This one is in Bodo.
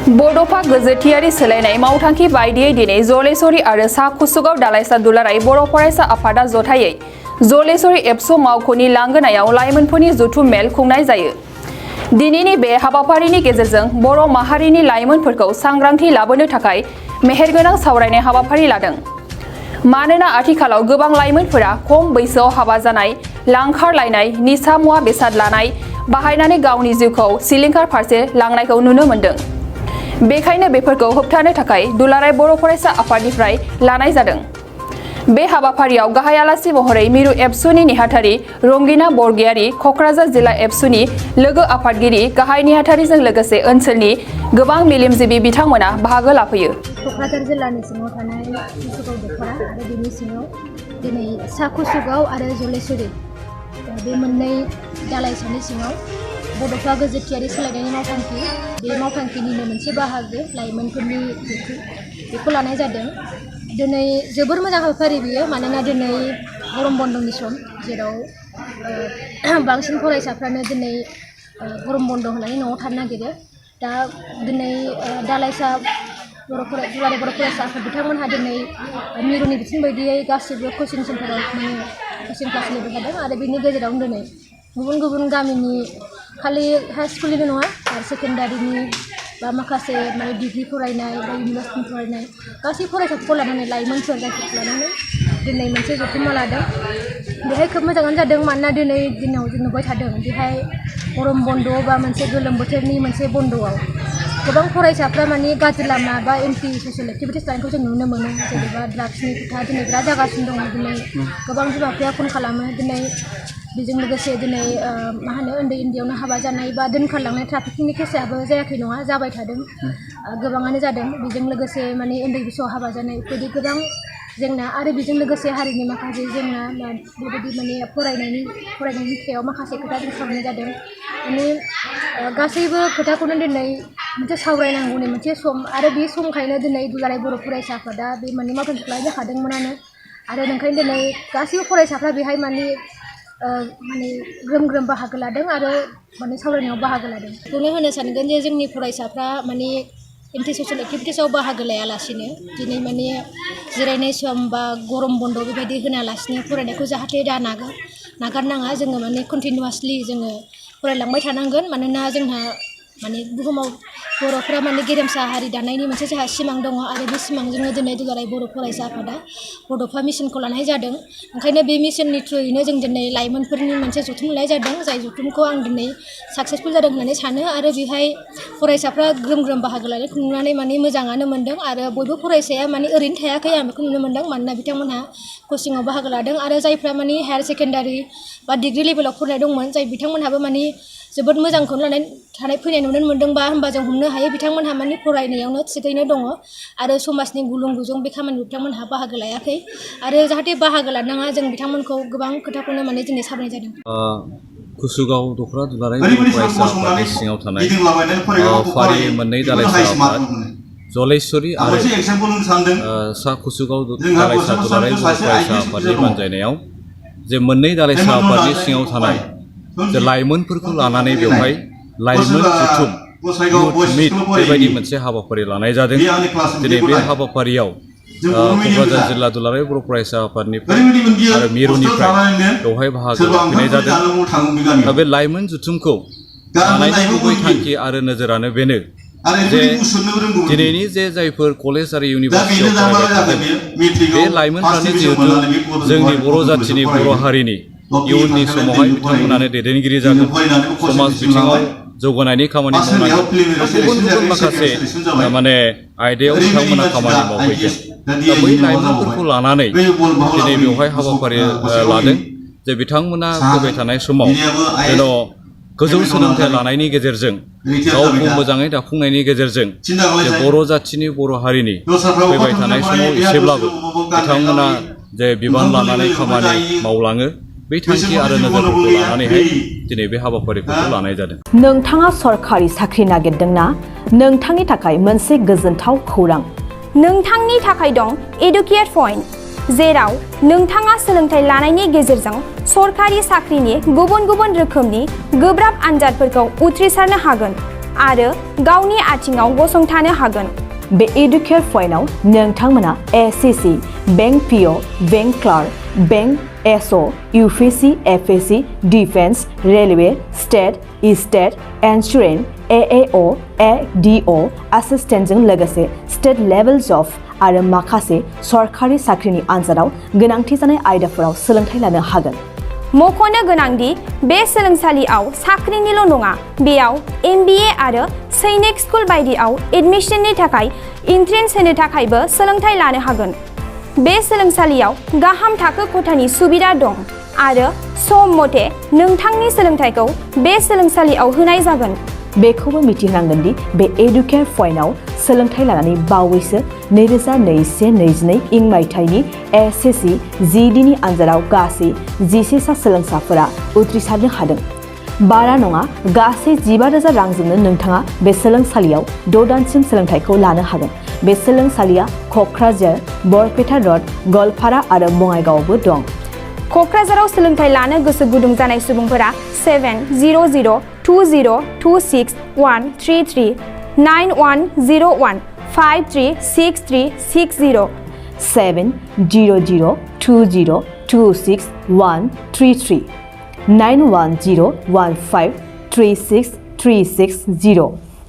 बड'फा गोजोथियारि सोलायनाय मावथांखि बायदियै दिनै जलेश्वरी आरो सा कुसुगाव दालाइसा दुलाराय बर' फरायसा आफादा जथायै जलेश्वरी एबसु मावख'नि लांगोनायाव लाइमोनफोरनि जथुम मेल खुंनाय जायो। दिनैनि बे हाबाफारिनि गेजेरजों बर' माहारिनि लाइमोनफोरखौ सांग्रांथि लाबोनो थाखाय मेहेरगोनां सावरायनाय हाबाफारि लादों। मानोना आथिखालाव गोबां लाइमोनफोरा खम बैसोआव हाबा जानाय, लांखारलायनाय, निसा मुवा बेसाद लानाय, बाहायनानै गावनि जिउखौ सिलिंखार फारसे लांनायखौ नुनो मोन्दों। बेखायनो बेफोरखौ होबथानो थाखाय दुलाराय बर' फरायसा आफादनिफ्राय लानाय जादों। बे हाबाफारियाव गाहाय आलासि महरै मिरु एबसुनि नेहाथारि रंगिना बरगयारी, कक्राझार जिल्ला एबसुनि लोगो आफादगिरि गाहाय नेहाथारिजों लोगोसे ओनसोलनि गोबां मेलेमजिबि बिथांमोना बाहागो लाफैयो। कक्राझार जिल्लानि सिङाव थानाय कुसुगाव दख'रा आरो बेनि सिङाव दिनै सा कुसुगाव आरो जलेश्वरी बे मोननै दालाइसानि सिङाव बड'फा गोजोथियारि सोलायनायनि मावथांखि, बे मावथांखिनिनो मोनसे बाहागो लाइमोनफोरनि जथुम बेखौ लानाय जादों। दिनै जोबोर मोजां हाबाफारि बियो, मानोना दिनै गरम बन्दनि सम, जेराव बांसिन फरायसाफ्रानो दिनै गरम बन्द होनानै न'आव थानो नागिरो। दा दिनै दालाइसा बर' फरायसा आफाद बिथांमोनहा दिनै मिरुनि बिथोन बायदियै गासिबो कचिं सेन्टाराव कचिं क्लास होबाय थादों आरो बेनि गेजेरावनो दिनै गुबुन गुबुन गामिनि खालि हाई स्कुलनिल' नङा, हायार सेकेन्डारिनि बा माखासे डिग्री फरायनाय बा इउनिभार्सिटि फरायनाय गासै फरायसाफोरखौ लानानै लाइमोनफोर जायफोरखौ लानानै दिनै मोनसे जथुम्मा लादों। बेहाय खोब मोजाङानो जादों, मानोना दिनै दिनाव जों नुबाय थादों बेहाय गरम बन्द बा मोनसे गोलोम बोथोरनि मोनसे बन्द'आव गोबां फरायसाफ्रा गाज्रि लामा बा एन्टि ससियेल एक्टिभिटिस लानायखौ जों नुनो मोनो। जेनेबा ड्राग्सनि खोथा दिनै बिराद जागासिनो दङ। दिनै गोबां बिमा बिफाया फन खालामो। दिनै बेजों लोगोसे दिनै उन्दै उन्दैयावनो हाबा जानाय बा दोनखारलांनाय ट्राफिकिंनि केसाबो जायाखै नङा, जाबाय थादों, गोबांआनो जादों। बेजों लोगोसे उन्दै बैसोआव हाबा जानाय बेबायदि गोबां जेंना आरो बेजों लोगोसे हारिनि माखासे जेंना बेबायदि फरायनायनि सायाव माखासे खोथा जों सावरायनाय जादों। गासैबो खोथाखौनो दिनै मोनसे सावरायनांगौनि मोनसे सम आरो बे समखायनो दिनै दुलाराय बर' फरायसा आफादा बे मोननै मावथांखिखौ लानाय जाखादोंमोनानो आरो ओंखायनो दिनै गासैबो फरायसाफ्रा बेहाय ग्रोम ग्रोम बाहागो लादों आरो सावरायनायाव बाहागो लादों। बेखौनो होनो सानगोन जे जोंनि फरायसाफ्रा एन्टि ससियेल एक्टिभिटिसाव बाहागो लायालासिनो दिनै जिरायनाय सम बा गरम बन्द बेबायदि होनालासिनो फरायनायखौ जाहाथे दा नागारनाङा। जोङो कन्टिनिउवासलि जोङो फरायलांबाय थानांगोन। मानोना जोंहा बुहुमाव बर'फ्रा गेरेमसा हारि दानायनि मोनसे जोंहा सिमां दङ आरो बे सिमांजोंनो दिनै दुलाराय बर' फरायसा आफादा बड'फा मिशनखौ लानाय जादों। ओंखायनो बे मिशननि थ्रुयैनो जों दिनै लाइमोनफोरनि मोनसे जथुम लानाय जादों, जाय जथुमखौ आं दिनै साक्सेसफुल जादों होननानै सानो आरो बेहाय फरायसाफ्रा ग्रोम ग्रोम बाहागो लानायखौ नुनानै मोजाङानो मोन्दों आरो बयबो फरायसाया ओरैनो थायाखै, आं बेखौ नुनो मोन्दों। मानोना बिथांमोनहा कचिङाव बाहागो लादों आरो जायफ्रा हायार सेकेन्डारि बा डिग्री लेभेलाव फरायनाय दंमोन, जाय बिथांमोनहाबो जोबोद मोजांखौनो फैनाय नुनो मोन्दोंबा होमबा जों हमनो हायो बिथांमोनहा फरायनायावनो थिगैनो दङ आरो समाजनि गुलुं गुजुं बे खामानियाव बिथांमोनहा बाहागो लायाखै आरो जाहाथे बाहागो लानाङा, जों बिथांमोनखौ गोबां खोथाखौनो दिनै सावरायनाय जादों। कुसुगाव दख'रा दुलाराय बर' फरायसा आफादनि सिङाव थानाय फारि मोननै दालाइसा आफाद जलेश्वरी आरो सा कुसुगाव दालाइसा दुलाराय बर' फरायसा आफादनि बानजायनायाव जे मोननै दालाइसा आफादनि सिङाव थानाय जे लाइमोनफोरखौ लानानै बेवहाय लाइमोन जथुम इउथ मिट बेबायदि मोनसे हाबाफारि लानाय जादों। दिनै बे हाबाफारियाव क'क्राझार जिल्ला दुलाराय बर' फरायसा आफादनिफ्राय आरो मिरुनिफ्राय बेवहाय बाहागो लाफैनाय जादों। दा बे लाइमोन जथुमखौ लानायनि गुबै थांखि आरो नोजोरानो बेनो जे दिनैनि जायफोर कलेज आरो इउनिभार्सिटियाव फरायबाय थादों बे लाइमोनफ्रानो जिहेतु जोंनि बर' जाथिनि बर' हारिनि इयुननि समावहाय बिथांमोनानो दैदेनगिरि जागोन, समाज बिथिङाव जौगानायनि खामानि मावनांगोन, गुबुन गुबुन माखासे आयदायाव बिथांमोना खामानि मावहैगोन। दा बै लाइमोनफोरखौ लानानै दिनै बेवहाय हाबाफारि लादों जे बिथांमोना फैबाय थानाय समाव जेन' गोजौ सोलोंथाइ लानायनि गेजेरजों गावखौ मोजाङै दाफुंनायनि गेजेरजों जे बर' जाथिनि बर' हारिनि फैबाय थानाय समाव एसेब्लाबो बिथांमोना जे बिबान लानानै खामानि मावलाङो, बै थांखि आरो नोजोरफोरखौ लानानैहाय दिनै बे हाबाफारिफोरखौ लानाय जादों। नोंथाङा सरकारि साख्रि नागिरदोंना? नोंथांनि थाखाय मोनसे गोजोनथाव खौरां। नोंथांनि थाखाय दं एडुकेट पइन्ट, जेराव नोंथाङा सोलोंथाइ लानायनि गेजेरजों सरकारि साख्रिनि गुबुन गुबुन रोखोमनि गोब्राब आनजादफोरखौ उथ्रिसारनो हागोन। आरो गावनि आथिङाव गसंथानो हागोन। बे एडुकेयार पइन्टआव नोंथांमोना SSC, bank PO, bank clerk, bank SO, UPSC, FSC, defence, railway, state, state, insurance, AAO, ADO, एसिस्टेन्टजों लोगोसे स्टेट लेभेल जब आरो माखासे सरकारि साख्रिनि आनजादाव गोनांथि जानाय आयदाफोराव सोलोंथाइ लानो हागोन। मख'नो गोनांदि बे सोलोंसालियाव साख्रिनिल' नङा, बेयाव MBA आरो सैनिक स्कुल बायदियाव एडमिशननि थाखाय एन्ट्रेन्स होनो थाखायबो सोलोंथाइ लानो हागोन। बे सोलोंसालियाव गाहाम थाखो खथानि सुबिदा दं आरो सम मथे नोंथांनि सोलोंथाइखौ बे सोलोंसालियाव होनाय जागोन। बेखौबो मिथिनांगोन दि बे एडुकेयार पइन्टआव सोलोंथाइ लानानै बावैसो 2021-22 इं मायथाइनि एसएससि GDनि आनजादाव गासै 11 सा सोलोंसाफोरा उथ्रिसारनो हादों। बारा नङा, गासै 15,000 रांजोंनो नोंथाङा बे सोलोंसालियाव 6 दानसिम सोलोंथाइखौ लानो हागोन। बे सोलोंसालिया क'क्राझार, बरपेटा र'ड, गवालपारा आरो बङाइगावआवबो दं। क'क्राझाराव सोलोंथाइ लानो गोसो गुदुं जानाय सुबुंफोरा 70020261333 9101536360 70020261333 9101536360